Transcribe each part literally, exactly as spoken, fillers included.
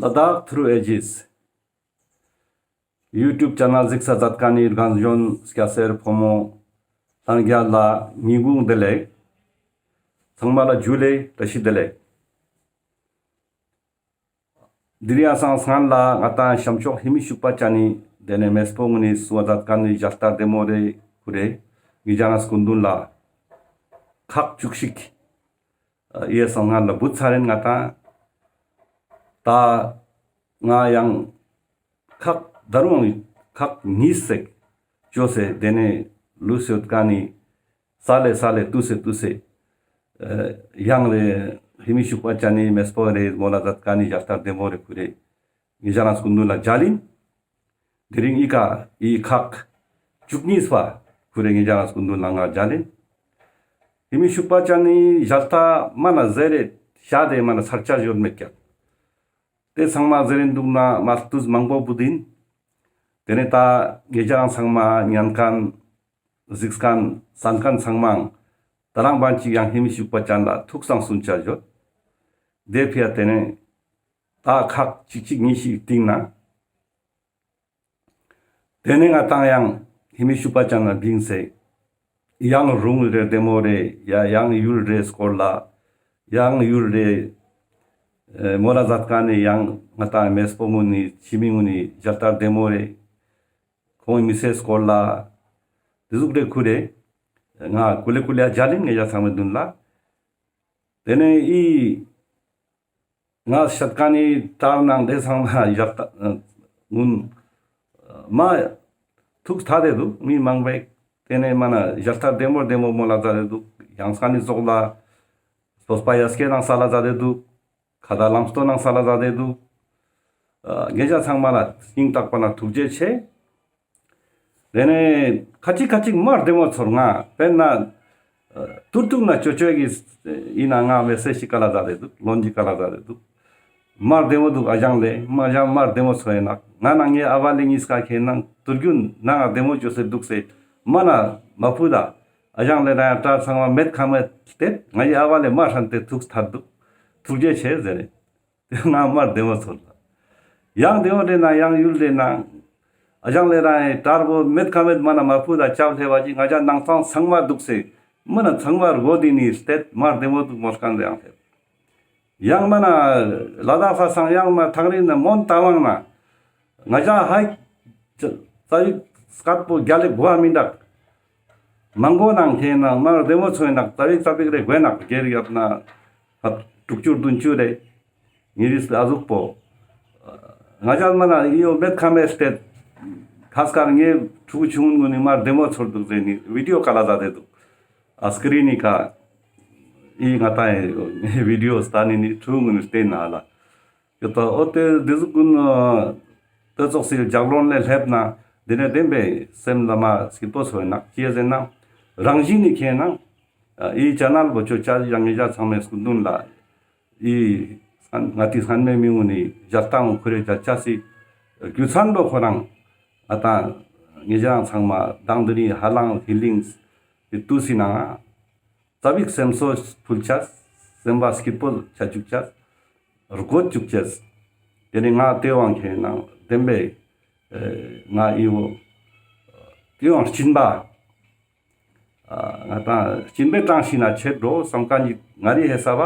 ལ་དྭགས་ཐྲུ་ཨེ་ཇིས་ཡུ་ཊུབ་ཆེ་ནལ་གཟིགས་ས་མཛད་མཁན་ནི་རྒན་གཞོན་སྐྱ་སེར་ཕོ་མོ་ལྷན་རྒྱས་ལ་ཉིན་གུང་བདེ་ལེགས། ཚང་མ་ལ་ཇུ་ལེ་བཀྲ་ཤིས་བདེ་ལེགས། དེ་རིང་ཡང་སང་སྔན་ལ་ང་ཏང་ཤམ་ཕྱོགས་ཧེ་མི་ཤུག་པ་ཅན་ནི་དེ་ནས་མེས་པོ་ངུན་ནི་སུ་བ་མཛད་མཁན་ནི་ཞལ་ལྟ་བདེ་མོ་རེ་ཁུ་རེ་ངེ་རང་སྐུ་མདུན་ལ་ཁག་བཅུ་གཅིག་ཡ་སང་སྔན་ལ་བུད་ཚར་རིན། ང་ཏང་ད་ང་ཡང་ཁག་ད་རུང་ཁག་གཉིས་ཟེར་ཅོས་སེ་དེ་ནས་ལུས་ཡོད་མཁན་ནི་ས་ལེ་ས་ལེ་ཏུས་སེ་ཏུས་སེ་ཡང་རེ་ཧེ་མི་ཤུག་པ་ཅན་ནི་མེས་པོ་རེ་མོལ་ལ་མཛད་མཁན་ནི་ཞལ་ལྟ་བདེ་མོ་རེ་ཁུ་རེ་ངེ་རང་སྐུ་མདུན་ལ་མཇལ་ཡིན། དེ་རིང་ཨི་ཀ་ཨི་ཁག་བཅུ་གཉིས་པ་ཁུ་རེ་ངེ་རང་སྐུ་མདུན་ལ་ང་མཇལ་ཡིན། ཧེ་མི་ཤུག་པ་ཅན་ནི་ཞལ་ལྟ་མ་ན་ཟེར་རེ་ཤ་དེ་མ་ན་ཚར་ཆ་ཡོད་མེད་ཀྱག་དེ་ཚང་མ་ཟེར་རིན་འདུག་ན་མ་ལྟུས་མང་པོ་བུད་ཡིན། དེ་ནས་ད་ངེ་རང་ཚང་མ་ཉན་མཁན་གཟིགས་མཁན་གསན་མཁན་ཚང་མའང་ད་རང་བན་ཅིག་ཡང་ཧེ་མི་ཤུག་པ་ཅན་ལ་ཐུགས་སང་སུན་ཆ་ཡོད། དེ་ཕི་ཡ་དེ་ནས་ད་ཁག་གཅིག་གཅིག་གཉིས་ཤིག་སྟིང་ན། དེ་ནས་ང་ཏང་ཡང་ཧེ་མི་ཤུག་པ་ཅན་ལ་བིངས་སེ་ཡང་རུང་རེ་བདེ་མོ་རེ་ཡ་ཡང་ཡུལ་རེ་སྐོར་ལ་ཡང་ཡུལ་རེ་ཨེ་མོལ་ལ་མཛད་མཁན་ནི་ཡང་ང་ཏང་མེས་པོ་ངུན་ནི་ཕྱི་མི་ངུན་ནི་ཞལ་ལྟ་བདེ་མོ་རེ་ཁོང་མི་ཚེ་སྐོར་ལ་དེ་ཟུག་རེ་ཁུ་རེ་ང་ཀུ་ལེ་ཀུ་ལེ་ཡ་མཇལ་ཡིན་ངེ་རང་ཚང་མའི་མདུན་ལ། དེ་ནས་ཨི་ང་ཤད་མཁན་ནི་དྲ་ནང་དེ་ཚང་མ་ཡག་ད་ངུན་མ་ཐུགས་ཐད་དེ་འདུག་མི་མང་པོས། དེ་ནས་མ་ན་ཞལ་ལྟ་བདེ་མོ་བདེ་མོ་མོལ་ལ་མཛད་དེ་འདུག་ཡང་སང་ནི་ཙོགས་ལ་སོས་པ་ཡ་སྐྱེ་ནང་ས་ལ་མཛད་དེ་འདུག་ཁ་ད་ལམ་སྟོན་ནང་ས་ལ་མཛད་དེ་འདུག་ཨ་ངེ་རང་ཚང་མ་ལ་སྙིང་ཐག་པ་ན་ཐུགས་རྗེ་ཆེ། དེ་ནས་ཁ་ཅིག་ཁ་ཅིག་མ་བདེ་མོ་ཚོར་ང་། དཔེར་ན་ཏུར་ཏུག་ན་ཅོ་ཅོ་གི་ཡིན་ན་ང་མེ་སེ་ཞིག་ཀ་ལ་ཛ་རེ་འདུག་ལོན་ཅིག་ཀ་ལ་ཛ་རེ་འདུག་མ་བདེ་མོ་འདུག་ཨ་ཞང་ལེ་མ་ཞང་མ་བདེ་མོ་ཚོར་ཡིན་ན་ང་ན་ངའི་ཨ་བ་ལེ་གཉིས་ཀ་ཁེན་ན་ཏུར་རྒྱུན་ན་ང་བདེ་མོ་ཅོས་སེ་འདུག་སེ་མ་ན་མ་ཕུད་ད། ཨ་ཞང་ལེ་ན་ཡང་ཏྲ་ཚང་མ་མེད་ཁ་མེད་ལྟས་ངའི་ཨ་བ་ལེ་མ་ཧྲན་ཏེ་ཐུགས་ཐད་འདུག་ཐུགས་རྗེ་ཆེ་ཟེར་རེ། དེ་ང་མ་བདེ་མོ་ཚོར་ལ། ཡང་བདེ་མོ་རེ་ན་ཡང་ཡུལ་རེ་ན། ཨ་ཞང་ལེ་རང་ཡི་དྲར་བོ་མེད་ཁ་མེད་མ་ན་མ་ཕུད་ད་ཅབ་ལྷེ་བ་ཅིག་ང་ཅག་ནང་ཚང་ཚང་མ་འདུག་སེ། མ་ན་ཚང་མ་རྒོ་དི་ནི་སྟེ་མ་བདེ་མོ་འདུག་མོལ་མཁན་རེ་ཡང་ལྷེ། ཡང་མ་ན་ལ་དྭགས་ས་སང་ཡང་མ་ཐང་རི་ན་མོན་ཏ་ཝང་ན། ང་ཅག་ཧའི་ཙ་བིག་སྐད་པོ་རྒྱ་ལེ་གོ་བ་མི་འདུག་མང་པོ་ནང་ཁེན་ན་མ་བདེ་མོ་ཚོར་ནག་ཙ་བིག་ཙ་བིག་རེ་དགོས་ནག་སྒེར་ཡོད་ན་ཧ་དྲུག་ཅུ་བདུན་ཅུ་རེ་ཉི་རིས་ཨ་ཟུག་པོ། ང་ཅག་མ་ན་ཨི་ཡོ་མེད་ཁ་མེད་སྟེ་ཁ་སྐར་ངའི་ཕྲུ་གུ་ཆུང་ངུན་ནི་མ་བདེ་མོ་ཚོར་འདུག་ཟེར་ནི་བི་ཌི་ཡོ་ཀ་ལ་ཟ་དེ་འདུག་ཨ་སྐྲིན་ནི་ཀ་ཨི་ང་ཏང་ཨི་བི་ཌི་ཡོ་སྟན་ནི་ནི་ཕྲུ་གུ་ངུན་ནི་སྟན་ན་ལ། ཡོད་པ་འོ་དེ་འདི་ཟུག་ཀུན་དེ་ཙོགས་སི་ལྗགས་ལོན་ལས་སླེབས་ན་འདི་ནས་བདེན་པའི་སེམས་ལ་མ་སྐྱིད་པོ་ཚོར་ནག་ཅི་ཡ་ཟེར་ན་རང་བཞིན་ནི་ཁེན་ན་ཨི་ཅེ་ནལ་བོ་ཅོ་ཅ་ཡང་ངེ་ཅག་ཚང་མའི་སྐུ་མདུན་ལ་ཨི་ང་ཏི་སྔན་མའི་མི་ངུན་ནི་ཞལ་ལྟ་ངུ་ཁུ་རེ་ཅ་ཅ་སི་རྒྱུ་མཚན་བོ་ཁོ་རང་ཨ་ད་ངེ་ཅག་ཚང་མ་དང་འདི་ནི་ཧ་ལང་ཧི་ལིང་སི་ཏུས་སི་ནང་ང་ཙ་བིག་སེམས་གསོ་ཕུལ་ཅས། སེམས་པ་སྐྱིད་པོ་ཆ་བཅུག་ཅས། རྒོད་བཅུག་ཅས། དེ་ནི་ང་དེ་དབང་ཁེན་ན་བདེན་པའི་ང་ཨི་བོ་དེ་དབང་སྦྱིན་པ་ང་དང་སྦྱིན་པའི་གྲངས་ཤིག་ན་ཆེད་འགྲོ་བསམ་མཁན་ནི་ང་རི་ཧེ་ས་བ་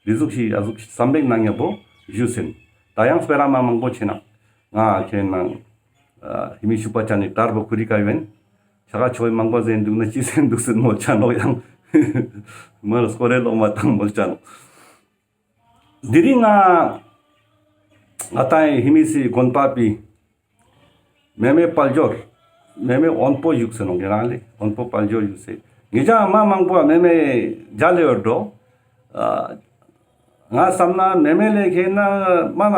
འདི་ཟུག་ཤིག་ཨ་ཟུག་ཤིག་བསམ་པའི་ནང་ཉམ་པོ་ཞུས་ཟིན། ད་ཡང་སྤེ་ར་མ་མང་པོ་ཆེ་ན་ང་ཁེན་ན་ཧི་མི་ཤུག་པ་ཅན་ནི་དར་བོ་ཁུ་རི་ཀ་ཡོན། ཆ་ག་ཆོས་མང་པོ་ཟེར་འདུག་ན་ཅི་ཟེར་འདུག་ཟེར་མོལ་ཆ་ནོག་ཡང་མར་སྐོར་རེ་ལོག་མ་བཏང་མོལ་ཆ་ནོག་དེ་རིང་ང་ང་ཏང་ཧི་མི་སི་དགོན་པ་པི་མེ་མེ་དཔལ་འབྱོར་མེ་མེ་དབོན་པོ་བཞུགས་སེ་ནོག་ངེ་རང་ལེ་དབོན་པོ་དཔལ་འབྱོར་བཞུགས་སེ་ངེ་ཅག་མ་མང་པོ་མེ་མེ་མཇལ་ལེ་ཡོད་འགྲོ། ང་བསམ་ན་མེ་མེ་ལེ་ཁེན་ན་མ་ན་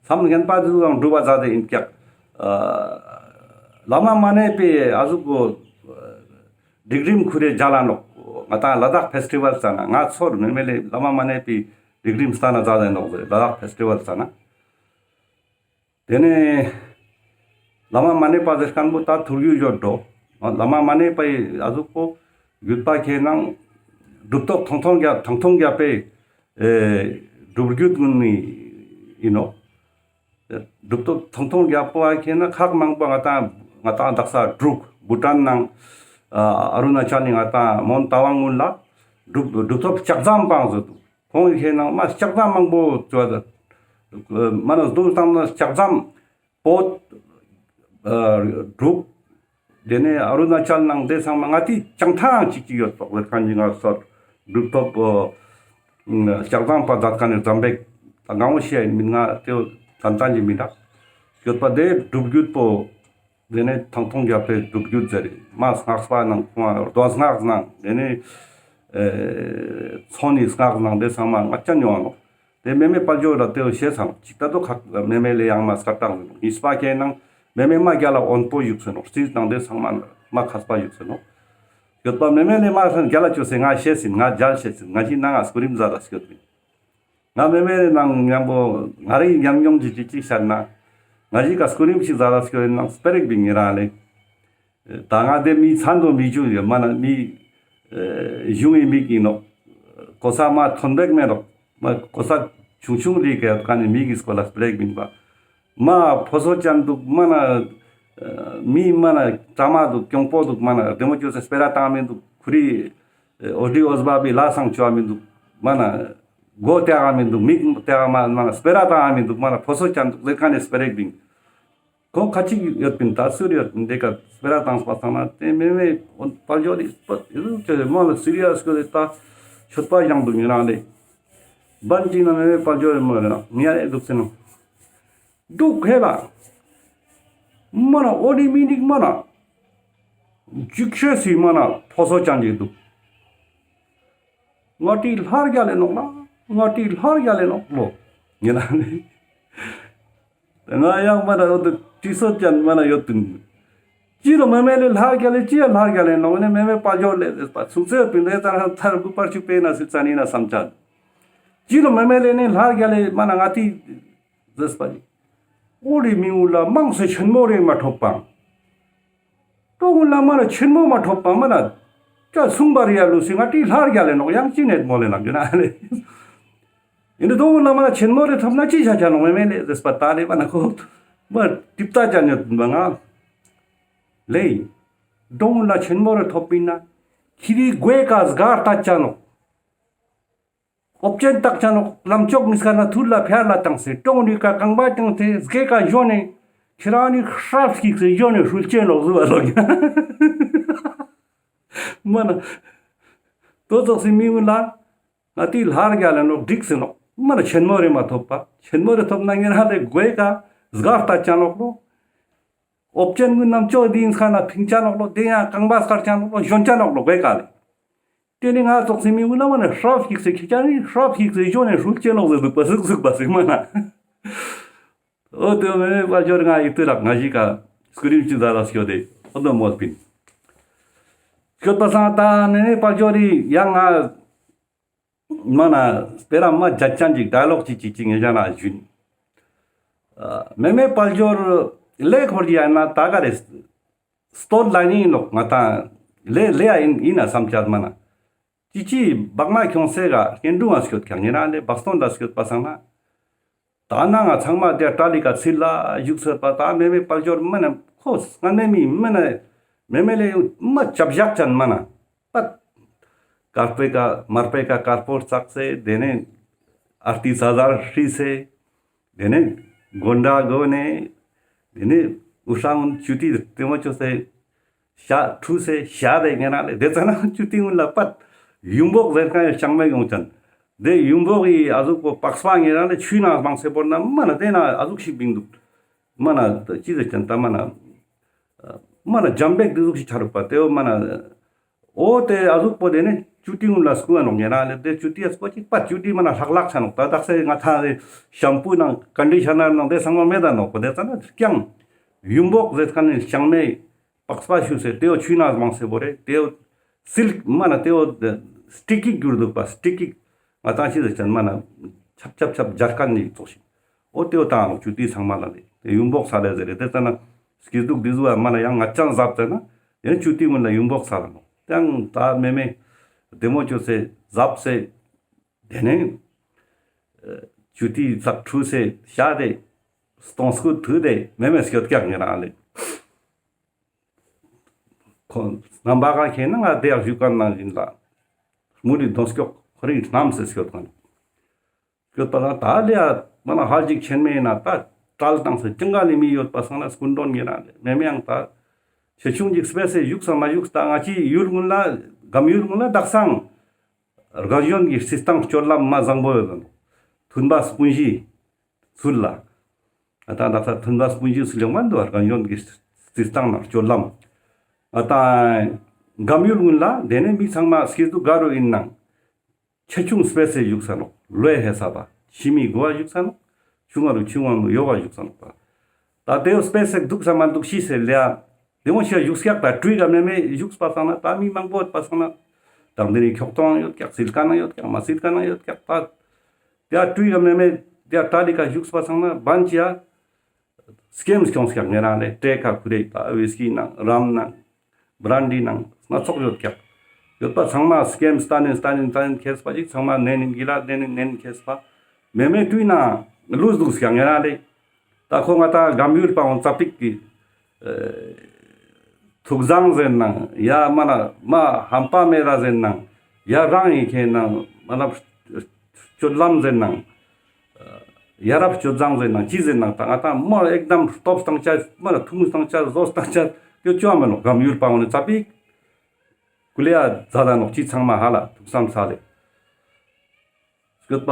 བསམ་ངན་པ་དེ་ཚོ་ཡང་འགྲུབ་པ་མཛད་དེ་ཡིན་ཀྱག་བླ་མ་མ་ཎི་པའི་ཨ་ཟུག་གོ་སྒྲིག་རིམ་ཁུ་རེ་མཇལ་ལ་ནོག་ང་ཏང་ལ་དྭགས་ཕེས་ཊི་ཝལ་ཙ་ན་ང་ཚོར་མེ་མེ་ལེ་བླ་མ་མ་ཎི་པའི་སྒྲིག་རིམ་སྟན་ན་མཛད་དེ་ནོག་ཟེར་ལ་དྭགས་ཕེས་ཊི་ཝལ་ཙ་ན། དེ་ནས་བླ་མ་མ་ཎི་པ་ཟེར་མཁན་པོ་ད་ཐུར་རྒྱུ་ཡོད་འགྲོ། བླ་མ་མ་ཎི་པའི་ཨ་ཟུག་པོ་བརྒྱུད་པ་ཁེན་ན་གྲུབ་ཐོབ་ཐང་སྟོང་རྒྱལ་ཐང་སྟོང་རྒྱལ་པོའི་ཨེ་ སྒྲུབ་བརྒྱུད་ཀུན་ནི་ཡིན་ནོག། སྒྲུབ་ཐོབ་ཐང་སྟོང་རྒྱལ་པོ་ཨ་ཁེ་ན་ཁག་མང་པོ་ང་ཏང་ང་ཏང་དག་ས་འབྲུག་བྷུ་ཊན་ནང་ཨ་རུ་ན་ཅལ་ནི་ང་ཏང་མོན་རྟ་དབང་ཀུན་ལ་སྒྲུབ་སྒྲུབ་ཐོབ་ལྕགས་ཟམ་པ་ཟེར་འདུག། ཁོང་ཁེ་ན་མ་ལྕགས་ཟམ་མང་པོ་བཅོས་ཏེ་མ་ན་སྡོམ་སྟངས་ན་ལྕགས་ཟམ་བོད་ཨ་འབྲུག་དེ་ནས་ཨ་རུ་ན་ཅལ་ནང་དེ་ཚང་མ་ང་ཏི་ཅང་ཐང་ཅིག་ཅིག་ཡོད་པོག་ཟེར་མཁན་ཅིག་ང་སོར་སྒྲུབ་ཐོབ་ཨ་ལྕགས་ཟམ་པ་མཛད་མཁན་ནི་ཟམ་པེག་ད་ངའོ་ཤེས་ཡིན་མིན་ང་དེ་ཙན་ཙན་ཅིག་མི་འདུག་ཡོད་པ། དེ་སྒྲུབ་བརྒྱུད་པོ་དེ་ནས་ཐང་སྟོང་རྒྱལ་པོའི་སྒྲུབ་བརྒྱུད་ཟེར་མ་སྔགས་པ་ནང་ཁོང་རྡོ་སྔགས་ནང་དེ་ནས་ཨེ་མཚོན་ནི་སྔགས་ནང་དེ་ཚང་མ་ང་ཅང་ཡོང་ནོག། དེ་མེ་མེ་དཔལ་འབྱོར་ལ་དེའོ་ཤེས་སམ་ཅིག་ད་དོ་ཁག་མེ་མེ་ལེ་ཡང་མ་སྐར་གྲངས་ཡིན་ནོག། གཉིས་པ་ཁེ་ནང་མེ་མེ་མ་རྒྱལ་ལ་དབོན་པོ་བཞུགས་སེ་ནོག། རྩིས་ནང་དེ་ཚང་མ་མ་མཁས་པ་བཞུགས་སེ་ནོག། ཡོད་པ་མེ་མེ་ལེ་མ་སང་རྒྱལ་ལ་བཅོས་སེ་ང་ཤེས་ཡིན། ང་མཇལ་ཤེས་ཡིན། ང་ཞིག་ནང་ང་སྐུ་རིམ་མཛད་ལ་སྐྱོད་ཡིན། ང་མེ་མེ་ལེ་ནང་མཉམ་པོ་ང་རེ་ཉམས་མྱོང་ཅིག་ཅིག་ཅིག་ཤར་ན་ང་ཞིག་ག་སྐུ་རིམ་ཞིག་མཛད་ལ་སྐྱོད་ཡིན་ནང་སྤེ་ར་ཞིག་བིང་ངེ་རང་ལེ། ད་ང་དེ་མི་ཚན་དུ་མི་བཅུག་ཡོད་མ་ན་མི་ཨེ་གཞུང་གི་མི་གི་ནོག། གོ་ས་མ་ཐོན་པེག་མེད་ནོག། མ་གོ་ས་ཆུང་ཆུང་རིག་གི་ཀ་ནི་མི་གི་སྐོར་ལ་སྤེ་ར་ཞིག་བིང་པ། མ་ཕོ་སོ་ཅན་འདུག་མ་ན་ཨེ་མི་མ་ན་གྲ་མ་འདུག་གྱོང་པོ་འདུག་མ་ན་བདེ་མོ་བཅོས་སེ་སྤེ་ར་བཏང་མི་འདུག། ཁུ་རི་ཨེ་འོ་དི་འོ་ཟ་བ་བི་ལ་སང་བཅོ་བ་མི་འདུག་མ་ན་སྒོ་སྟེགས་མི་འདུག། མིག་སྟེགས་མ་མ་ན་སྤེ་ར་བཏང་མི་འདུག་མ་ན་ཕོ་སོ་ཅན་འདུག་ཟེར་ཀ་ནི་སྤེ་ར་ཞིག་བིང་། ཁོང་ཁ་ཅིག་ཡོད་པིན། ད་སུར་ཡོད་པིན། དེ་ཀ་སྤེ་ར་བཏང་པ་སང་ན་དེ་མེ་མེ་དཔལ་འབྱོར་རི་སྤོད་ཨི་ཟུག་ཅོ་དེ་མོ་ལ་སི་རི་ཡས་ཀོ་དེ་ད་ཆོད་པ་ཡང་འདུག་ཉེ་རང་ལེ། བན་ཅིག་ན་མེ་མེ་དཔལ་འབྱོར་རི་མོ་རེ་ན་ཉེ་རེ་འདུག་སེ་ནོ། འདུག་ཧེ་ལ་མ་ན་འོ་དི་མི་འདུག་མ་ན་འཇིགས་ཤེས་སི་མ་ན་ཕོ་སོ་ཅན་ཅིག་འདུག། ང་ཏི་ལྷར་རྒྱལ་ལེ་ནོག་ལ། ང་ཏི་ལྷར་རྒྱལ་ལེ་ནོག་ལོ། ཉེ་རང་ལེ། ང་ཡང་མ་ན་འོ་དི་ཏི་སོ་ཅན་མ་ན་ཡོད་དུན། ཅི་ལོ་མེ་མེ་ལེ་ལྷར་རྒྱལ་ལེ་ཅི་ཡ་ལྷར་རྒྱལ་ལེ་ནོག་ནེ་མེ་མེ་དཔལ་འབྱོར་ལེ་ཟེར་པ་ཚུགས་ཚེ་པིན་ལེ་ཙ་ན་ཐར་བུ་པར་ཆུ་པེ་ན་སི་ཙ་ནི་ན་བསམ་ཆ། ཅི་ལོ་མེ་མེ་ལེ་ནེ་ལྷར་རྒྱལ་ལེ་མ་ན་ང་ཏི་ཟེར་པ་ཅི། འོ་རི་མི་འུ་ལ་མང་སེ་ཆེན་མོ་རེ་མ་ཐོབ་པ། ཏོ་གུན་ལ་མ་ན་ཆེན་མོ་མ་ཐོབ་པ་མ་ན་ཅ་སུང་པ་རི་ཡ་ལུ་སི་ང་ཏི་ལྷར་རྒྱལ་ལེ་ནོག་ཡང་ཅི་ནེད་མོ་ལེ་ནང་གི་ན་ལེ། ཡིན་ཏེ་ཏོ་གུན་ལ་མ་ན་ཆེན་མོ་རེ་ཐོབ་ན་ཅི་ཆ་ཆ་ནོག་མེ་མེ་ལེ་ཟེར་པ་ད་ལེ་མ་ན་ཁོ་མ་ཏིབ་ཏ་ཅ་ཉོད་མ་ང་ལེ། ཏོ་གུན་ལ་ཆེན་མོ་རེ་ཐོབ་པིན་ན་ཁྱི་རི་གོའི་ཀ་སྒར་ཏ་ཅ་ནོག། ཨོབ་ཅན་བཏགས་ཅ་ནོག། ལམ་ཅོག་མི་སྐར་ན་ཐུར་ལ་ཕེར་ལ་བཏང་སེ་ཀྲོང་ནུས་ཀ་རྐང་པ་བཏང་སེ་སྒེ་ཀ་འཇོ་ནེ་ཁྱེ་རང་ནི་ཧྲབ་ཤིག་སེ་འཇོ་ནེ་ཧྲུལ་ཅན་ལོག་ཟུ་བ་ལོག་ཡ། མ་ན་ཏོ་ཙོགས་སི་མི་གུན་ལ་ང་ཏི་ལྷར་རྒྱལ་ལེ་ནོག་འགྲིག་སེ་ནོག། མ་ན་ཆེན་མོ་རེ་མ་ཐོབ་པ་ཆེན་མོ་རེ་ཐོབ་ན་ཉེ་རང་ལེ་གོའི་ཀ་སྒར་ཏ་ཅ་ནོག་ལོ། ཨོབ་ཅན་གུན་ནམ་ཅོག་དེ་ཡིན་ཁ་ན་ཕིང་ཅ་ནོག་ལོ། དེ་ཡང་རྐང་པ་སྐར་ཅ་ནོག་ལོ། ཞོན་ཅ་ནོག་ལོ་གོའི་ཀ་ལེ། དེ་ནི་ང་ཙོགས་སི་མི་གུན་ལ་མ་ན་ཧྲབ་ཤིག་སེ་ཁྱེ་ཅ་ནི་ཧྲབ་ཤིག་སེ་འཇོ་ནེ་ཧྲུལ་ཅན་ལོག་ཟེར་འདུག་པ་ཟུག་ཟུག་པ་ཟེར་མ་ན། འོ་དེ་མེ་མེ་དཔལ་འབྱོར་ང་ཡིག་ཏུ་རག་ང་ཞིག་ག་སྐུ་རིམ་ཅི་ཟ་ལ་སྐྱོད་དེ་འོ་དེ་མོལ་པིན། སྐྱོད་པ་སང་ད་མེ་མེ་དཔལ་འབྱོར་རི་ཡང་ང་མ་ན་སྤེ་ར་མ་ཇ་ཅན་ཅིག་ཌའི་ལོག་ཅིག་ཅིག་ཅིག་ངེ་ཅ་ན་ཞུན། མེ་མེ་དཔལ་འབྱོར་ལེ་འཁོར་གྱི་ཡ་ན་ད་ག་རེ་སྟོད་ལ་ནི་ནོག་ང་ཏང་ལེ་ལེ་ཡ་ཡིན་ཡིན་ན་བསམ་ཆ་མ་ན། ཅི་ཅི་བག་མ་ཁྱོང་སེ་ག་སྐྱེན་དྲུང་ང་སྐྱོད་ཀྱང་ཉེ་རང་ལེ་བག་སྟོན་ད་སྐྱོད་པ་སང་ན། ད་ན་ང་ཚང་མ་དེ་ཏྲ་ལི་ཀ་ཚིལ་ལ་བཞུགས་ཟེར་པ་ད་མེ་མེ་དཔལ་འབྱོར་མ་ན་ཁོ་སྔ་མེ་མི་མ་ན་མེ་མེ་ལེ་མ་ཅབ་བཞག་ཅན་མ་ན་པད། དཀར་པོའི་ཀ་དམར་པོའི་ཀ་དཀར་པོ་བརྩེགས་སེ་དེ་ནས་ཨར་ཏི་ཟ་ཟར་ཧྲིལ་སེ་དེ་ནས་གོན་ཌ་གོན་ནེ་དེ་ནས་འུ་ཧྲང་ཅུ་ཏི་དེ་མོ་ཅོས་སེ་ཤ་ཁྲུས་སེ་ཤ་རེ་ཉེ་རང་ལེ་དེ་ཙ་ན་ཅུ་ཏི་གུན་ལ་པད་ཡུམ་བོག་ཟེར་མཁན་ཡང་ཅང་མེ་ཡོང་ཅན། དེ་ཡུམ་བོག་གི་ཨ་ཟུག་པོ་པགས་པ་ཉེ་རང་ལེ་ཆུའི་ནང་མང་སེ་བོར་ན་མ་ན་དེ་ན་ཨ་ཟུག་ཞིག་བིང་འདུག། མ་ན་ཅི་ཟེར་ཅན་ད་མ་ན་མ་ན་འཇམ་པེག་དེ་ཟུག་ཞིག་ཆ་རུག་པ་དེ་བོ་མ་ན། འོ་དེ་ཨ་ཟུག་པོ་དེ་ནི་ཅུ་ཏི་གུན་ལ་སྐུ་ཨ་ནོག་ཉེ་རང་ལེ་དེ་ཅུ་ཏི་ཨ་སྐོ་ཅིག་པ་ཅུ་ཏི་མ་ན་ལྷག་ལྷག་ཆ་ནོག། ད་དག་སེ་ང་ཐང་རེ་ཤམ་པུ་ནང་ཀན་ཌི་ཤ་ནར་ནང་དེ་ཚང་མ་མེད་ད་ནོག་པོ་དེ་ཙ་ན་ཀྱང་ཡུམ་བོག་ཟེར་མཁན་ནི་ཅང་མེ་པགས་པ་ཤུ་སེ་དེའོ་ཆུའི་ནང་མང་སེ་བོ་རེ་དེའོ་སིལ་མ་ན་དེའོ་སི་ཊི་ཀི་གྱུར་འདུག་པ་སི་ཊི་ཀི་ང་ཏང་ཅི་ཟེར་ཅན་མ་ན་ཆབ་ཆབ་ཆབ་སྦྱར་མཁན་ནི་ཙོགས་ཤིག། འོ་དེའོ་ད་ནོག་ཅུ་ཏི་ཚང་མ་ལ་ལེ་དེ་ཡུམ་བོག་ས་ལེ་ཟེར་རེ་དེ་ཙ་ན་སྐྱིད་སྡུག་འདི་ཟུ་བ་མ་ན་ཡང་ང་ཅང་ཟབ་ཙ་ན་ཡང་ཅུ་ཏི་གུན་ལ་ཡུམ་བོག་ས་ལ་ནོག། ཡང་ད་མེ་མེ་བདེ་མོ་ཅོས་སེ་ཟབ་སེ་དེ་ནས་ ཇུ་ཏི་ཙག་ཁྲུས་སེ་ཤ་དེ་སྟོང་སྐུ་ཐུ་དེ་མེ་མེ་སྐྱོད་ཀྱག་ཉེ་རང་ལེ། ཁོ་རྣམ་པ་ག་ཁེ་ན་ང་དེ་ཡག་ཞུ་ཀ་ནང་བཞིན་ལ་མུ་ལི་གདོང་སྐྱོག་ཁོ་རི་རྣམ་སེ་སྐྱོད་ཀ་ནོག། སྐྱོད་པ་ན་ད་ལེ་ཡ་མ་ན་ཧལ་ཅིག་ཆེན་མེ་ན་ད་གྲལ་བཏང་སེ་ཅང་ག་ལེ་མི་ཡོད་པ་སང་ན་སྐུ་མགྲོན་ཉེ་རང་ལེ་མེ་མེ་ཡང་ད་ཆེ་ཆུང་ཅིག་སྤེ་སེ་བཞུགས་སང་མ་བཞུགས་ད་ང་ཅི་ཡུལ་ཀུན་ལ་སྒམ་ཡུལ་ཀུན་ལ་དག་སང་རྒན་གཞོན་གྱི་སྲིད་ཏང་སྤྱོད་ལམ་མ་བཟང་པོ་ཡོད་ནོག། མཐུན་པ་སྤུན་བཞི་ཚུལ་ལ། ཨ་ད་ད་ད་མཐུན་པ་སྤུན་བཞི་ཚུལ་ཡོང་མ་འདུག་རྒན་གཞོན་གྱི་སྲིད་ཏང་ནང་སྤྱོད་ལམ། ཨ་ད་སྒམ་ཡུལ་ཀུན་ལ་དེ་ནས་མི་ཚང་མ་སྐྱིད་སྡུག་ག་རུ་ཡིན་ནང་ཆེ་ཆུང་སྤེ་སེ་བཞུགས་ས་ནོག། ལོས་ཧེ་ས་པ་ཕྱི་མི་གོ་བ་བཞུགས་ས་ནོག། ཆུང་བ་རུ་ཆུང་བ་ནུ་ཡོ་བ་བཞུགས་ས་ནོག་པ། ད་དེའོ་སྤེ་སེ་འདུག་ས་མ་འདུག་ཤི་སེ་ལེ་ཡ། དེ་མོ་ཞིག་བཞུགས་ཀྱག་ད་སྤྲུལ་ག་མེ་མེ་བཞུགས་པ་སང་ན་ད་མི་མང་པོ་ཡོད་པ་སང་ན། དང་དེ་ནི་ཁྱོག་ཐོང་ཡོད་ཀྱག་སིལ་ཀ་ན་ཡོད་ཀྱག་མ་སིལ་ཀ་ན་ཡོད་ཀྱག་ད། དེ་ཡ་སྤྲུལ་ག་མེ་མེ་དེ་ཡ་ཏ་ལི་ཀ་བཞུགས་པ་སང་ན་བན་ཅི་ཡ། སྐེམ་སྐྱོང་ཀྱག་ཉེ་རང་ལེ་ཏྲེ་ཁ་ཁུ་རེ་ད་ཝིས་ཀི་ནང་རམ་ནང་། བྲན་ཌི་ནང་སྣ་ཚོགས་ཡོད་ཀྱག། ཡོད་པ་ཚང་མ་སྐེམ་སྟན་ནིན་སྟན་ནིན་སྟན་ནིན་ཁེས་པ་ཅིག་ཚང་མ་ནན་ནིན་གི་ལ་ནན་ནིན་ནན་ནིན་ཁེས་པ། མེ་མེ་དུས་ན་ལུས་འདུག་ཀྱག་ཉེ་རང་ལེ། ད་ཁོ་ང་ད་སྒམ་ཡུལ་པ་འོང་ཙ་པིག་གི་ཐུགས་བཟང་ཟེར་ནང་ཡ་མ་ན་མ་ཧམ་པ་མེ་ར་ཟེར་ནང་ཡ་རང་ཡི་ཁེ་ནང་མ་ན་སྤྱོད་ལམ་ཟེར་ནང་ཡ་རབས་སྤྱོད་བཟང་ཟེར་ནང་ཅི་ཟེར་ནང་ད་ང་ད་མ་ཨེག་དམ་སྟོབས་བཏང་ཆ་མ་ན་ཐུང་བཏང་ཆ་བཟོ་བཏང་ཆ་ཀྱོ་ཅོ་མ་ནོག། སྒམ་ཡུལ་པ་འོང་ནི་ཙ་པིག་ཀུ་ལེ་ཡ་ཛ་ད་ནོག་ཅི་ཚང་མ་ཧ་ལ་ཐུགས་བསམ་ས་ལེ། སྐྱོད་པ་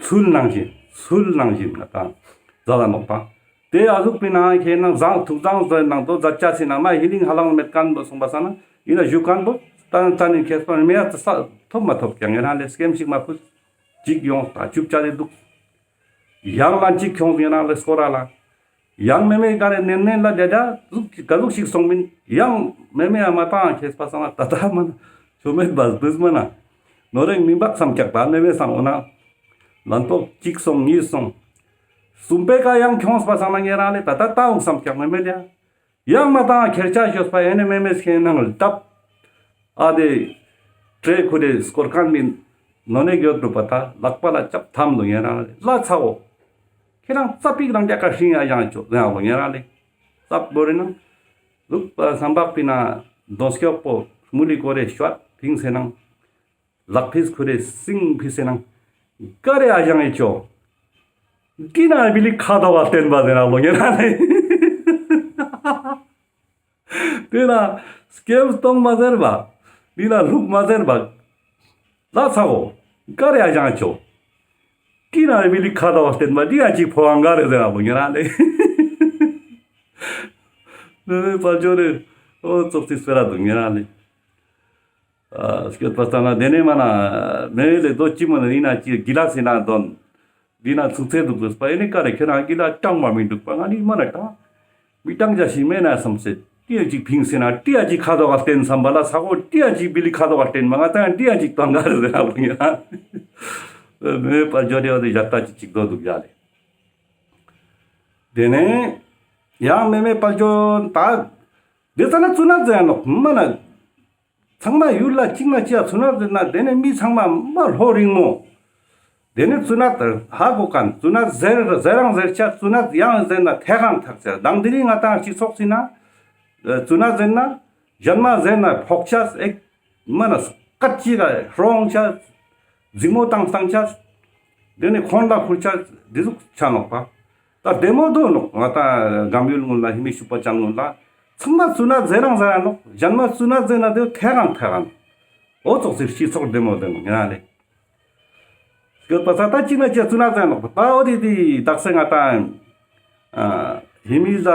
ཚུལ་ནང་བཞིན་ཚུལ་ནང་བཞིན་ང་དང་ཛ་ལ་ནོག་པ། དེ་ཨ་ཟུག་པའི་ནང་ཁེ་ནང་བཟང་ཐུགས་བཟང་ཟེར་ནང་དོ་ཛ་ཅ་སི་ནང་མ་ཧི་ལིང་ཧ་ལང་མེད་ཁན་བོ་སོང་པ་ས་ན་ཡིན་ན་ཞུ་ཁན་བོ་ཏན་ཏན་ནི་ཁེ་སྤང་མེ་ཡ་ཐོབ་མ་ཐོབ་ཀྱང་ཡིན་ན་ལེ་སྐེམ་ཞིག་མ་ཕུད་ཅིག་ཡོང་ད་ཅུབ་ཅ་རེ་འདུག། ཡང་ལན་ཅིག་ཁྱོང་ཡིན་ན་ལེ་སྐོར་ར་ལ། ཡང་མེ་མེ་ག་རེ་ནན་ནན་ལ་ལེ་ལ་ཟུག་ག་ཟུག་ཞིག་སོང་མིན། ཡང་མེ་མེ་ཡ་མ་བཏང་ཁེས་པ་སང་ན་ད་ད་མ་ན་ཆོ་མེད་བ་བུས་མ་ན་ནོ་རེང་མི་འབག་བསམ་ཀྱག་ད་མེ་མེ་སང་འོ་ན་ལན་ཏོག་གཅིག་སོང་གཉིས་སོང་གསུམ་པའི་ཀ་ཡང་ཁྱོངས་པ་སང་ན་ཉེ་རང་ལེ་ད་ད་ད་འོང་བསམ་ཀྱག་མེ་མེ་ལེ་ཡ། ཡང་མ་བཏང་ཁེར་ཆ་ཞོས་པ་ཡེ་ནེ་མེ་མེ་སྐེ་ནང་ལ་བཏབ། ཨ་དེ་ཏྲེ་ཁུ་རེ་སྐོར་ཁན་མིན་ནོ་ནེ་གྱོད་འགྲོ་པ་ད་ལག་པ་ལ་ཅབ་ཐམ་ལོ་ཉེ་རང་ལེ་ལ་ཚ་བོ། ཁྱེད་རང་ཙ་པིག་རང་རྒྱ་ཀ་ཧྲིང་ཡ་ཡང་ཅོ་ཡང་ལོ་ཉེ་རང་ལེ། ཙབ་བོ་རེ་ན། ལུག་པ་སམ་བག་པི་ན་གདོང་སྐྱོག་པོ་མུ་ལི་ཀོ་རེ་ཤོད་ཕིང་སེ་ནང་། ལག་ཕིས་ཁུ་རེ་སིང་ཕིས་སེ་ནང་། ཀ་རེ་ཨ་ཞང་ཨེ་ཅོ། ཏི་ན་བི་ལི་ཁ་དོ་བ་བསྟན་པ་ཟེར་ན་ལོ་ཉེ་རང་ལེ། དེ་ན་སྐེམ་སྟོང་མ་ཟེར་བ། དེ་ན་ལུག་མ་ཟེར་བ། ལ་ཚ་བོ། ཀ་རེ་ཨ་ཞང་ཨེ་ཅོ། ཏི་ན་བི་ལི་ཁ་དོ་བ་བསྟན་པ་འདི་ཡང་ཅིག་ཕོ་བ་འགའ་རེ་ཟེར་ན་ལོ་ཉེ་རང་ལེ། མེ་མེ་དཔལ་འབྱོར་རེ། ཨོ་ཙོག་ཅིག་སྤེ་ར་འདུག་ཉེ་རང་ལེ། ཨ་སྐྱོད་པ་ལྟ་ན་དེ་ནས་མ་ན་མེ་མེ་ལེ་དོ་ཅི་མ་ན་ཡིན་ན་ཅི་གི་ལ་སེ་ན་དོན། འདི་ན་ཚུགས་ཚེ་འདུག་ཟེར་པ་ཡིན་ནི་ཀ་རེ་ཁྱེད་རང་གི་ལ་ཀྲང་མ་མི་འདུག་པ་ང་ནི་མ་ན་ཀྲང་། མི་ཀྲང་ཅ་ཞིག་མེད་ན་བསམ་སེ་ཏི་ཡ་ཅིག་ཕིང་སེ་ན་ཏི་ཡ་ཅིག་ཁ་དོག་ག་བསྟན་བསམ་པ་ལ་ས་གོ་ཏི་ཡ་ཅིག་བི་ལི་ཁ་དོག་ག་བསྟན་མ་ང་ཏང་ཏི་ཡ་ཅིག་ཏང་ག་རེ་ཟེར་ན་ལོ་ཉེ་རང་། མེ་མེ་དཔལ་འབྱོར་རེ་བ་དེ་ཞག་ཏ་ཅིག་ཅིག་དོ་འདུག་ཡ་ལེ། དེ་ནས་ཡང་མེ་མེ་དཔལ་འབྱོར་ད་དེ་ཙ་ན་ཙུ་ན་ཟེར་ནོག་མ་ན། ཚང་མ་ཡུལ་ལ་གཅིག་ན་གཅིག་ཡ་ཚུ་ན་ཟེར་ན་དེ་ནས་མི་ཚང་མ་མ་ལྷོ་རིང་མོ། དེ་ནས་ཚུ་ན་ཧ་གོ་ཁན་ཚུ་ན་ཟེར་ཟེར་རང་ཟེར་ཆ་ཚུ་ན་ཡང་ཟེར་ན་ཐེ་གང་ཐག་ཆ་དང་དེ་རིང་ང་ཏང་སྤྱི་ཚོགས་སི་ན། ཚུ་ན་ཟེར་ན་གཞན་མ་ཟེར་ན་ཕོག་ཆ་ཨེ་མ་ན་སྐད་ཅིག་ག་ཧྲོང་ཆ། འཛིང་མོ་བཏང་བཏང་ཆ། དེ་ནས་ཁོང་ལ་ཁུར་ཆ་འདི་ཟུག་ཆ་ནོག་པ། ད་བདེ་མོ་འདུག་ནོག་ང་ད་སྒམ་ཡུལ་ངུན་ལ་ཧི་མི་ཤུག་པ་ཅན་ངུན་ལ། ཚང་མ་ཚུ་ན་ཟེར་རང་ཟེར་ར་ནོག་གཞན་མ་ཚུ་ན་ཟེར་ན་དེ་ཐེ་རང་ཐེ་རང་། འོ་ཙོག་ཟེར་སྤྱི་ཚོགས་བདེ་མོ་བདེ་མོ་ཉེ་རང་ལེ། སྐྱོད་པ་ས་ད་གཅིག་ན་ཅི་ཚུ་ན་ཟེར་ནོག་པ་ད་འོ་དེ་དེ་དག་ས་ང་ད། ཧི་མི་ལ་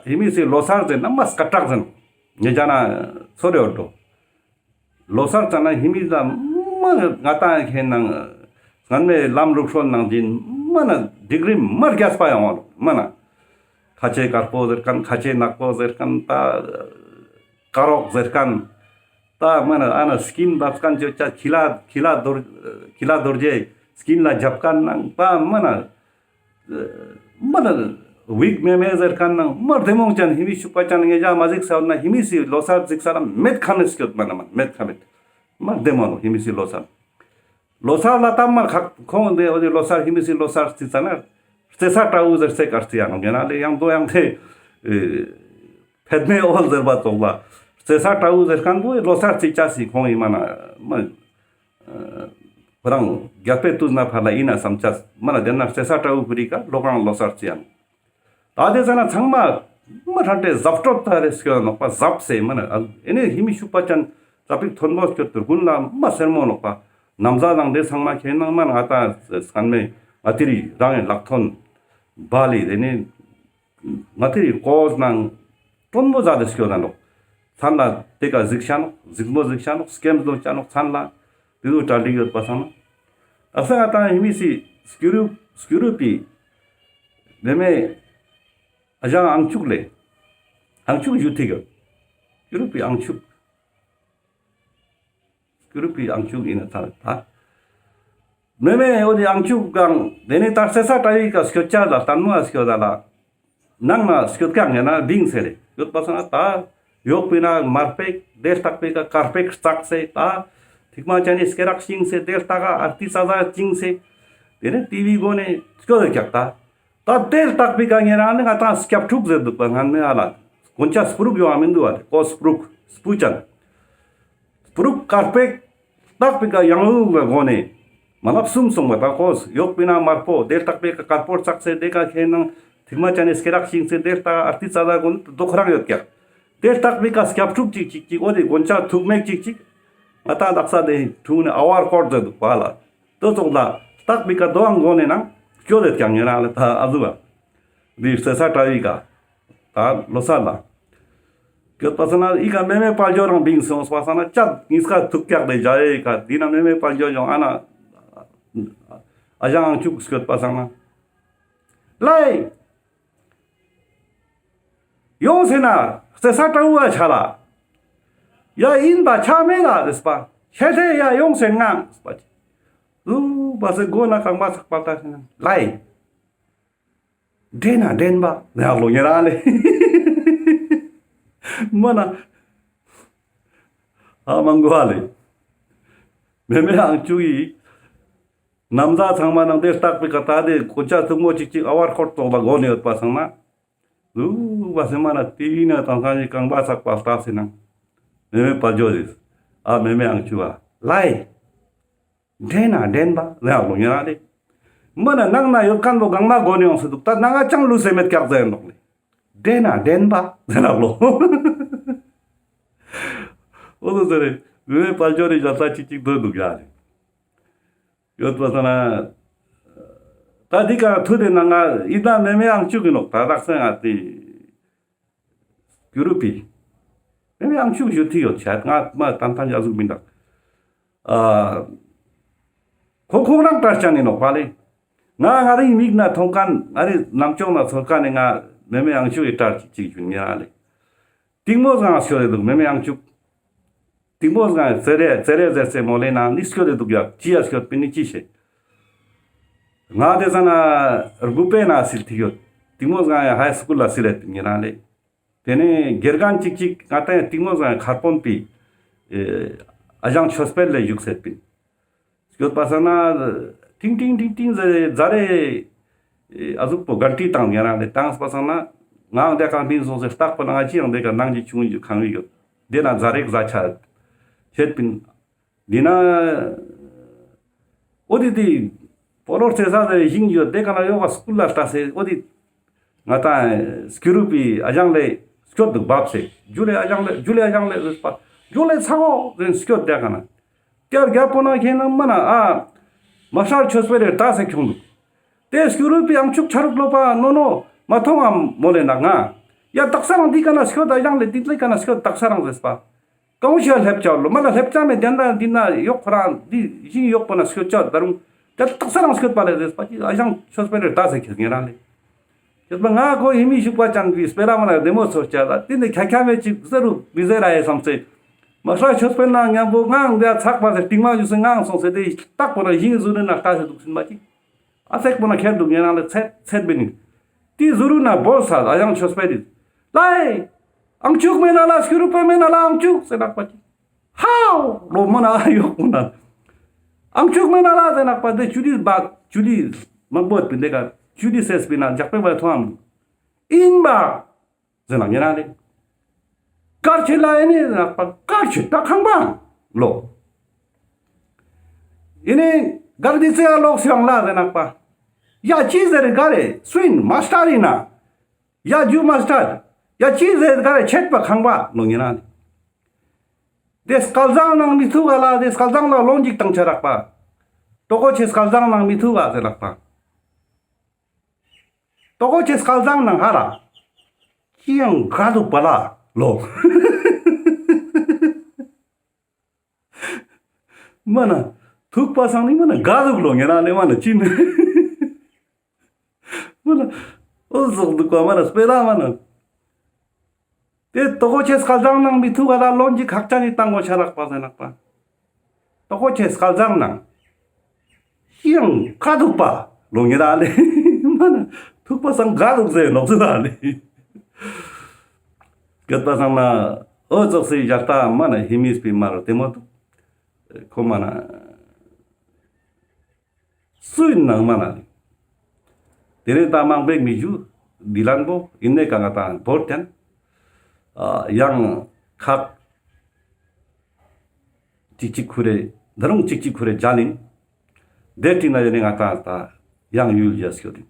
ཧི་མི་སི་ལོ་སར་ཟེར་ན་མ་སྐད་གྲགས་ཟེར་ནོག་ཉེ་ཅ་ན་ཚོ་རེ་འོ་འགྲོ། ལོ་སར་ཙ་ན་ཧི་མི་ལ་མ་ང་ཏང་ཁེ་ནང་སྔན་མའི་ལམ་ལུགས་སྲོལ་ནང་བཞིན་མ་ན་ཌིག་རི་མ་རྒྱས་པ་ཡོང་བ་མ་ན། ཁ་ཆེ་དཀར་པོ་ཟེར་ཁན་ཁ་ཆེ་ནག་པོ་ཟེར་ཁན་ད་དཀར་རོག་ཟེར་ཁན་ད་མ་ན་ཨ་ན་སྐིན་བབས་ཁན་ཅོ་ཅ་ཁི་ལ་ཁི་ལ་རྡོ་ཁི་ལ་རྡོ་རྗེ་སྐིན་ལ་རྒྱབ་ཁན་ནང་ད་མ་ན། མ་ན་ཝིག་མེ་མེ་ཟེར་ཁན་ནང་མ་བདེ་མོ་ཅན་ཧི་མི་ཤུག་པ་ཅན་ངེ་ཅ་མ་གཟིགས་ས་ན་ཧི་མི་སི་ལོ་སར་གཟིགས་ས་ན་མེད་ཁ་མེད་སྐྱོད་མ་ན་མ་མེད་ཁ་མེད་མ་བདེ་མོ་ནོག་ཧི་མི་སི་ལོ་སར། ལོ་སར་ལ་ཏམ་མ་ཁག་ཁོང་དེ་འོ་དེ་ལོ་སར་ཧི་མི་སི་ལོ་སར་རྩི་ཙ་ན་རྩེ་ས་ཀྲའུ་ཟེར་རྩེ་ཀ་རྩི་ཡ་ནོག་ཡ་ན་ལེ་ཡང་དོ་ཡང་དེ་ཕེད་མེ་འོལ་ཟེར་བ་ཙོགས་ལ་རྩེ་ས་ཀྲའུ་ཟེར་ཁན་བོ་ལོ་སར་རྩི་ཅ་སི་ཁོང་ཡིན་མ་ན་མ་ཁོ་རང་རྒྱལ་པོའི་དུས་ན་ཕར་ལ་ཡིན་ན་བསམ་ཅ་མ་ན་དེ་ན་རྩེ་ས་ཀྲའུ་ཕུ་རི་ཀ་ལོ་གང་ལོ་སར་རྩི་ཡ་ནོག་ད་དེ་ཟ་ན་ཚང་མ་མ་ཧྲན་ཏེ་ཟབ་སྤྲོད་ད་རེ་སྐྱོད་ནོག་པ་ཟབ་སེ་མ་ན་ཨ་ཨེ་ནེ་ཧི་མི་ཤུག་པ་ཅན་ཙ་པིག་མཐོན་པོ་སྐྱོད་དུར་ཀུན་ལ་མ་སེར་མོ་ནོག་པ་ནམ་ཟ་དང་དེ་ཚང་མ་ཁྱེད་ནང་མ་ན་ང་ད་སྐན་མེ་ང་ཏི་རི་རང་ངི་ལག་ཐོན་བ་ལི་དེ་ནེ་ང་ཏི་རི་ཀོས་ནང་མཐོན་པོ་ཟ་དེ་སྐྱོད་ད་ནོག་ཚན་ལ་དེ་ཀ་གཟིགས་ཤ་ནོག་གཟིགས་མོ་གཟིགས་ཤ་ནོག་སྐེམ་ཟློ་ཅ་ནོག་ཚན་ལ་དེ་ཚོ་གྲ་སྒྲིག་ཡོད་པ་སང་ན་ཨ་ས་ང་ད་ཧི་མི་སི་སྐྱུ་རུ་སྐྱུ་རུ་པི་མེ་མེ། ཨ་ཞང་ཨང་ཆུག་ལེ། ཨང་ཆུག་ཞུ་ཐིག་གི། སྐྱུ་རུ་པི་ཨང་ཆུག་སྐྱུ་རུ་པི་ཨང་ཆུག་ཡིན་ན་ཚར་ད། མེ་མེ་འོ་དེ་ཨང་ཆུག་གང་དེ་ནེ་ད་རྩེ་ས་ཀྲའུ་ཡི་ཀ་སྐྱོད་ཅ་ལ་ལྟད་མོ་ཨ་སྐྱོད་ད་ལ། ནང་ན་སྐྱོད་ཀྱང་ཡིན་ན་བིང་སེ་ལེ་ཡོད་པ་སང་ན་ད། ཡོག་པི་ན་མར་པེག་དེ་ལྟག་པི་ཀ་དཀར་པེག་བཙགས་སེ་ད། ཐིག་མ་ཅན་ནི་སྐེ་རགས་བཅིངས་སེ་དེ་ལྟག་ག་ཨར་ཏི་ཙ་ཙ་བཅིངས་སེ། དེ་ནེ་ཏི་བི་སྒོ་ནེ་སྐྱོད་དེ་ཀྱག་ད། ད་དེ་ལྟག་པི་ཀ་ཉེ་རང་ནི་ང་ཏང་སྐྱབས་ཕྲུག་ཟེར་འདུག་པ་ངན་མེ་ཨ་ལ། གོན་ཆ་སྤུ་རུག་ཡོང་ང་མི་འདུག་ཨ་ལེ་ཀོ་སྤུ་རུག་སྤུ་ཅན། སྤུ་རུག་དཀར་པེག་ལྟག་པི་ཀ་ཡང་ལུག་ག་གོ་ནེ། མ་ལབ་གསུམ་སོང་བ་ད་ཀོས་ཡོག་པི་ན་དམར་པོ་དེ་ལྟག་པི་ཀ་དཀར་པོ་བཙགས་སེ་དེ་ཀ་ཁེ་ནང་ཐིག་མ་ཅན་ནི་སྐེ་རགས་བཅིངས་སེ་དེ་ལྟག་ཨར་ཏི་ཙ་ཙ་གོ་ནེ་དོ་ཁོ་རང་ཡོད་ཀྱག་དེ་ལྟག་པི་ཀ་སྐྱབས་ཕྲུག་ཅིག་ཅིག་ཅིག་འོ་དེ་གོན་ཆ་ཐུག་མེག་ཅིག་ཅིག་ང་ཏང་དག་ས་དེ་ཕྲུག་ནི་ཨ་ཝར་ཀོར་ཟེར་འདུག་པ་ལ། དོ་ཙོགས་ལ་ལྟག་པི་ཀ་དོའང་གོ་ནེ་ནང་སྐྱོད་དེ་ཀྱང་ཉེ་རང་ལ་ད་ཨ་ཟུག་ག་འདི་རྩེ་ས་ཀྲའུ་ཡི་ཀ་ད་ལོ་སར་ལ་སྐྱོད་པ་སང་ན་ཡི་ཀ་མེ་མེ་དཔལ་འབྱོར་རང་བིང་སོང་པ་སང་ན་ཅད་ཉིས་ཀ་ཐུག་ཀྱག་དེ་འཇའ་ཡི་ཀ་འདི་ན་མེ་མེ་དཔལ་འབྱོར་ཡོང་ཨ་ན་ཨ་ཞང་ཨང་ཆུག་སྐྱོད་པ་སང་ན་ལའི། ཡོང་སེ་ན་རྩེ་ས་ཀྲའུ་བ་ཆ་ལ། ཡ་ཡིན་པ་ཆ་མེད་ལ་རེས་པ། ཆེ་ཐེ་ཡ་ཡོང་སེ་ངང་རེས་པ། ལུ་བ་སེ་མགོ་ན་རྐང་པ་ཚག་པ་ལྟ་སེ་ན་ལའི། འདྲེན་ན་འདྲེན་པ་ནེ་ལོ་ཉེ་རང་ལེ། མ་ན་ཨ་མང་གོ་ཨ་ལེ། མེ་མེ་ཨང་ཆུག་ཡི། ནམ་ཟླ་ཚང་མ་ནང་དེ་ལྟག་པི་ཀ་ད་དེ་གོན་ཆ་ཐུག་མོ་ཅིག་ཅིག་ཨ་ཝར་ཀོར་ཙོགས་ལ་གོ་ནེ་ཡོད་པ་སང་ན། ལུ་བ་སེ་མ་ན་ཏི་བི་ན་དང་ཁ་ནི་རྐང་པ་ཚག་པ་ལྟ་སེ་ན། མེ་མེ་དཔལ་འབྱོར་རེད། ཨ་མེ་མེ་ཨང་ཆུག་བ་ལའི། འདྲེན་ན་འདྲེན་པ་ལ་ཡང་ལོ་ཉེ་རང་རེད། མ་ན་ནང་ན་ཡོད་མཁན་པོ་གང་མ་གོ་ནེ་ཡོང་སེ་འདུག་ད་ནང་ང་ཅང་ལུས་སེ་མེད་ཀྱག་ཟེར་ནོག་ལེ། འདྲེན་ན་འདྲེན་པ་ཟེར་ནོག་ལོ། འོ་ཟེར་ཟེར་རེད། མེ་མེ་དཔལ་འབྱོར་རེད་ཞག་ས་ཅིག་ཅིག་སྡོད་འདུག་ཡ་རེད། ཡོད་པ་ས་ན། ད་འདི་ག་ཐུ་དེ་ན་ང་ཡིན་ན་མེ་མེ་ཨང་ཆུག་གི་ནོག་ད་རག་སེ་ང་དེ། སྐྱུ་རུ་པི། མེ་མེ་ཨང་ཆུག་ཞུ་ཐིག་ཡོད་ཆད་ང་མ་ཏན་ཏན་ཡ་ཟུག་མིན་ད། ཨ། ཁོ་ཁོང་རང་དྲ་ཅན་ནི་ནོག་པ་ལེ། ང་ང་རི་མིག་ན་མཐོང་མཁན་ང་རི་ནམ་ཅོག་ན་ཚོར་མཁན་ནི་ང་མེ་མེ་ཨང་ཆུག་གི་དྲ་ཅིག་ཅིག་ཞུ་ཉེ་རང་ལེ། གཏིང་མོ་སྒང་སྐྱོད་དེ་འདུག་མེ་མེ་ཨང་ཆུག་གཏིང་མོ་སྒང་ཙེ་རེ་ཙེ་རེ་ཟེར་ཙེ་མོ་ལེ་ན་ནི་སྐྱོད་དེ་འདུག་ཡ་ཅི་ཡ་སྐྱོད་པི་ནི་ཅི་ཤེས། ང་དེ་ས་ན་རྒུ་པེ་ན་སིལ་ཐིག་ཡོད། གཏིང་མོ་སྒང་ཡ་ཧའི་སྐུལ་ལ་སིལ་ཡོད་པི་ཉེ་རང་ལེ། དེ་ནས་དགེ་རྒན་ཅིག་ཅིག་ང་ཏང་གཏིང་མོ་སྒང་ཁར་པོན་པི་ཨ་ཞང་ཆོས་འཕེལ་ལེ་བཞུགས་སེད་པིན། སྐྱོད་པ་ས་ན་ཏིང་ཏིང་ཏིང་ཏིང་ཟེར་ཛ་རེ་ཨ་ཟུག་པོ་གན་ཏི་བཏང་ཉེ་རང་ལེ་བཏང་སྤ་ས་ན་ང་འདི་གང་ཕིན་སོང་ཟེར་ལྟག་པ་ན་ང་ཅི་ཡང་འདི་ག་ནང་གི་ཆུང་ཡོད་ཁང་བི་ཡོད་འདི་ན་ཛ་རེ་ཛ་ཆ་ཆེད་པིན། འདི་ན་འོ་དི་དི་སྤོ་ལོ་རྩེ་ས་ཟེར་ཞིང་ཡོད་དེ་ག་ན་ཡོད་པ་སྐུལ་ལ་ལྟ་སེ་འོ་དི་ང་ཏང་སྐྱུ་རུ་པི་ཨ་ཞང་ལེ་སྐྱོད་འདུག་བབས་སེ་ཇུ་ལེ་ཨ་ཞང་ལེ་ཇུ་ལེ་ཨ་ཞང་ལེ་ཟེར་པ་ཇུ་ལེ་ཚང་འོ་ཟེར་སྐྱོད་དེ་ག་ན་ཏེ་རྒྱ་པོ་ན་ཁྱེད་ན་མ་ན་ཨ་མ་ཧྲ་ཆོས་པེ་རེ་ལྟ་སེ་ཁྱོང་འདུག་ཏེ་སྐྱུ་རུ་པི་ཨང་ཆུག་ཆ་རུག་ལོ་པ་ནོ་ནོ་མ་མཐོང་ཨ་མོ་ལེ་ན་ང་ཡ་དག་ས་རང་འདི་ག་ན་སྐྱོད་ཨ་ཞང་ལེ་འདི་ལེ་ག་ན་སྐྱོད་དག་ས་རང་ཟེར་པ། གང་ཞིག་ལེབ་ཅག་ལོ་མ་ལ་ལེབ་ཅག་མེད་དེ་འདྲ་འདི་ན་ཡོག་ཁོ་རང་འདི་ཞིང་ཡོག་པོ་ན་སྐྱོད་ཅག་ད་རུང་དེ་ལྟག་ས་རང་སྐྱོད་པ་ལེ་ཟེར་པ་ཅི་ཨ་ཞང་ཆོས་པེ་རེ་ལྟ་ཟེར་ཁྱེད་ངེ་རང་ལེ། ཁྱེད་པ་ང་ཁོ་ཡི་མི་ཞུགས་པ་ཅན་པི་སྤེ་ར་མ་ན་བདེ་མོ་ཚོར་ཅག་ལ་དེ་ནི་ཁྱ་ཁྱ་མེད་ཅིག་ཟེར་རུ་མི་ཟེར་ར་ཡེ་བསམ་ཚེ། མ་ཧྲ་ཆོས་པེ་ན་མཉམ་པོ་ངང་འདི་ཚག་པ་ཟེར་ཏིང་མ་ཞུ་སེ་ངང་སོང་སེ་དེ་ལྟག་པོ་ན་ཞིང་ཟུ་ནི་ན་ལྟ་ཟེར་འདུག་ཟིན་པ་ཅི། ཨ་ཚེག་པོ་ན་ཁྱེར་འདུག་ཉེ་རང་ལ་ཚེད་ཚེད་བི་ནི། ཏི་ཟུ་རུ་ན་བོ་ས་ཨ་ཞང་ཆོས་པེ་རི། ལའི། ཨང་ཆུག་མེ་ན་ལ་སྐྱུ་རུ་པེ་མེ་ན་ལ་ཨང་ཆུག་སེ་ནག་པ་ཅི། ཧའོ་ལོ་མ་ན་ཨ་ཡོག་པོ་ན། ཨང་ཅུག་མེད་ན་ལ་ཟེར་ནག་པ་དེ་ཅུ་ལི་བག་ཅུ་ལི་མང་པོ་པིན་དེ་ཀ་ཅུ་ལི་སེས་པིན་ན་འཇག་པའི་བར་ཐོའམ་ཨིན་བག་ཟེར་ན་ཉེ་རང་ལེ། དཀར་ཆེ་ལ་ཨེ་ནི་ཟེར་ནག་པ་དཀར་ཆེ་ད་ཁང་པ་ལོ། ཨེ་ནི་གར་དི་ཙེ་ཡ་ལོག་སི་ཡང་ལ་ཟེར་ནག་པ། ཡ་ཅི་ཟེར་ག་རེ་སུ་ཨིན་མ་སྟར་ཨིན་ན། ཡ་ཇུ་མ་སྟར། ཡ་ཅི་ཟེར་ག་རེ་ཆད་པ་ཁང་པ་ལོ་ཉེ་རང་ལེ། དེ་སྐལ་བཟང་ནང་མི་ཐུག་ག་ལ་དེ་སྐལ་བཟང་ལ་ལོན་ཅིག་བཏང་ཆ་རག་པ། ཏོ་ཀོ་ཆེ་སྐལ་བཟང་ནང་མི་ཐུག་ག་ཟེར་རག་པ། ཏོ་ཀོ་ཆེ་སྐལ་བཟང་ནང་ཧ་ར། ཅི་ཡང་ག་འདུག་པ་ལ་ལོ། མ་ན། ཐུག་པ་སང་ནི་མ་ན་ག་འདུག་ལོ་ཉེ་རང་ལེ་མ་ན་ཅི་ནི། མ་ན། འོ་ཟོག་འདུག་པ་མ་ན་སྤེ་ར་མ་ན། དེ་ཏོ་ཀོ་ཆེ་སྐལ་བཟང་ནང་མི་ཐུག་ག་ལ་ལོན་ཅིག་ཁག་ཅན་ནི་བཏང་གོ་ཆ་རག་པ་ཟེར་ནག་པ། ཏོ་ཀོ་ཆེ་སྐལ་བཟང་ནང་། ཅི་ཡང་ག་འདུག་པ་ལོ་ཉེ་རང་ལེ། མ་ན་ཐུག་པ་སང་ག་འདུག་ཟེར་ལོག་ཟེར་ར་ལེ། སྐད་པ་སང་ན་འོ་ཙོགས་སི་ཡག་ཏ་མ་ན་ཧི་མིས་པི་མ་རོ་དེ་མོ་ཏོ། ཁོ་མ་ན། སུ་ཨིན་ནང་མ་ན་ལེ། དེ་རིང་ད་མང་པོ་མི་ཞུ་འདི་ལན་པོ་ཨིན་ནེ་ཀ་ང་ཏང་བོར་ཏེན། ཡང་ཁག་ཅིག་ཅིག་ཁུ་རེ་ད་རུང་ཅིག་ཅིག་ཁུ་རེ་མཇལ་ཨིན། དེ་ཏིང་ན་ཡོད་ནི་ང་ཏང་ད་ཡང་ཡུལ་ཡ་སྐྱོད་ཨིན།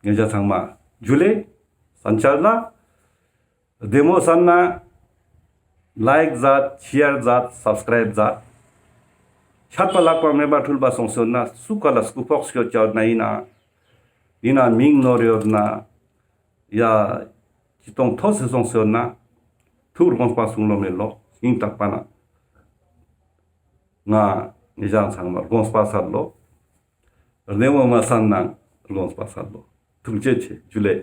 ཉེ་ཞ་ཚང་མ་ཇུ་ལེ། སན་ཆར་ལ། བདེ་མོ་སན་ན། ལའིཀ་ཛད། ཤེར་ཛད། སབ་སི་ཀྲའིབ་ཛད། ཆད་པ་ལྷག་པ་མེད་པ་འཁྲུལ་པ་སོང་སོང་ན་སུ་ཀ་ལ་སྐུ་ཕོགས་སྐྱོད་ཅོ་ན་ཨིན་ན། ཨིན་ན་མིང་ནོར་ཡོད་ན། ཡ། ཅི་ཏོང་ཐོས་སེ་སོང་སོང་ན། ཐུགས་དགོངས་པ་གསུང་ལོ་མེད་ལོ། སྙིང་ཐག་པ་ན། ང་ཉེ་ཞ་ཚང་མ་དགོངས་པ་སལ་ལོ། བདེ་མོ་མ་སན་ན་དགོངས་པ་སལ་ལོ། ཐུགས་རྗེ་ཆེ་ཇུ་ལེ།